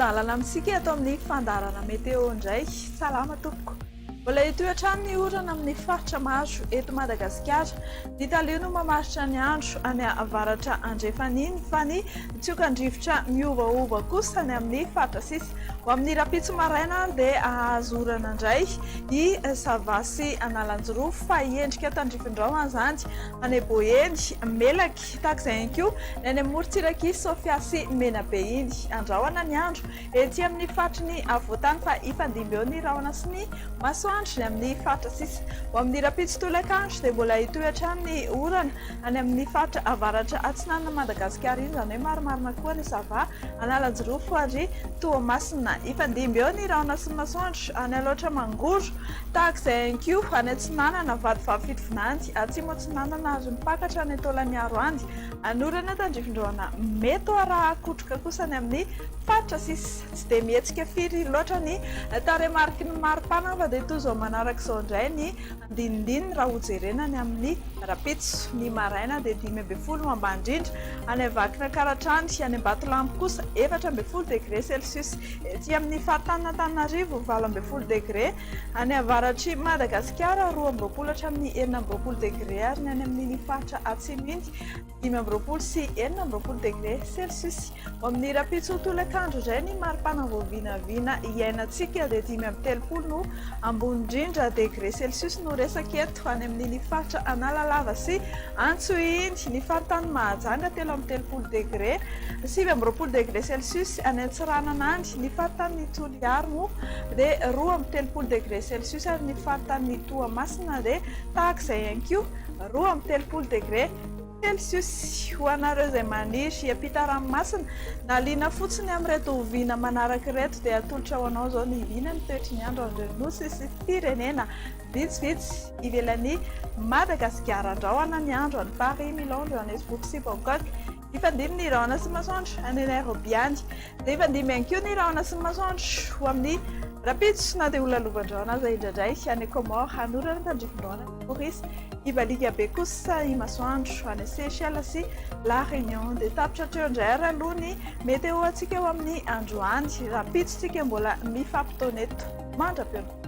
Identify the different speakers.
Speaker 1: Mifankahita-dalana amintsika eto amin'ny fandaharana Météo indray. Salama tompoko. Mbola hitohy hatrany ny orana amin'ny faritra maro eto Madagasikara. Ny talio no mamaritra ny andro any avaratra andrefana iny fa ny tsiokan-drivotra miovaova kosa any amin'ny faritra sisa. Ho amin'ny rahampitso maraina ary dia hahazo orana indray i Sava sy Analanjirofo fa hiendrika tandrifin-drahona izany any Boeny, Melaky, tahaka izay ihany koa ny any amin'ny morontsirak'i Sofia sy Menabe iny. Andrahona ny andro Ety amin'ny faritry ny afovoantany fa hifandimby eo ny rahona sy ny masoandro ny amin'ny faritra sisa. Ho amin'ny rahampitso tolakandro dia mbola hitohy hatrany ny orana any amin'ny faritra avaratra atsinanan'i Madagasikara iny, izany hoe marimarina koa any Sava, Analanjirofo ary Toamasina. Hifandimby eo ny rahona sy ny masoandro any Alaotra Mangoro, tahaka izay ihany koa any Atsinanana, Vatovavy Fitovinany, Atsimo Atsinanana ary mipaka hatrany Taolagnaro any. Anorana tandrifin-drahona mety ho arahan-kotroka kosa any amin'ny faritra sisa. Tsy dia mihetsika firy loatra ny tarehimariky ny maripana fa dia toy izao manaraka izao indray ny andinindininy raha hojerena ny amin'ny rahampitso. Ny maraina dia 15 no ambany indrindra any Vakinankaratra any, any Ambatolampy kosa 14 degre celsius. Ety amin'ny faritanin'Antananarivo 18 degre, any avaratr'i Madagasikara 22 hatramin'ny 26 degre ary ny any amin'iny faritra atsimo iny 25 sy 26 degre celsius. Ho amin'ny rahampitso tolakandro indray ny maripana vao vinavina iainantsika dia 35 no ambony indrindra degre celsius no resaka eto any amin'iny faritra Analalava sy Antsohihy iny. Ny faritany Mahajanga 33 degre, 29 degre celsius any Antsiranana any. Ny faritanin'i Toliary moa dia 32 degre celsius ary ny faritanin'i Toamasina dia tahaka izay ihany koa 32 degre celsius. Ho anareo izay maniry hiampita ranomasina na liana fotsiny amin'ireto vina manaraka ireto dia atolotra ho anao izao ny vina ny toetry ny andro amin'ireo nosy sy firenena vitsivitsy ivelan'i Madagasikara. Andrahona ny andro any Paris, Milan, Johannesburg sy Bangkok. Hifandimby ny rahona sy masoandro any Nairobi any. Dia hifandimby ihany koa ny rahona sy ny masoandro ho amin'ny rahampitso na dia ho lalovan-drahona aza indraindray any Comores, hanorana tandrifin-drahona any Maurice. Hibaliaka be kosa ny masoandro any Seychelles sy La Réunion. Dia tapitra hatreo indray ary aloha ny météo antsika ho amin'ny androany. Rahampitso tsika mbola mifampitaona eto. Mandra-pihaona.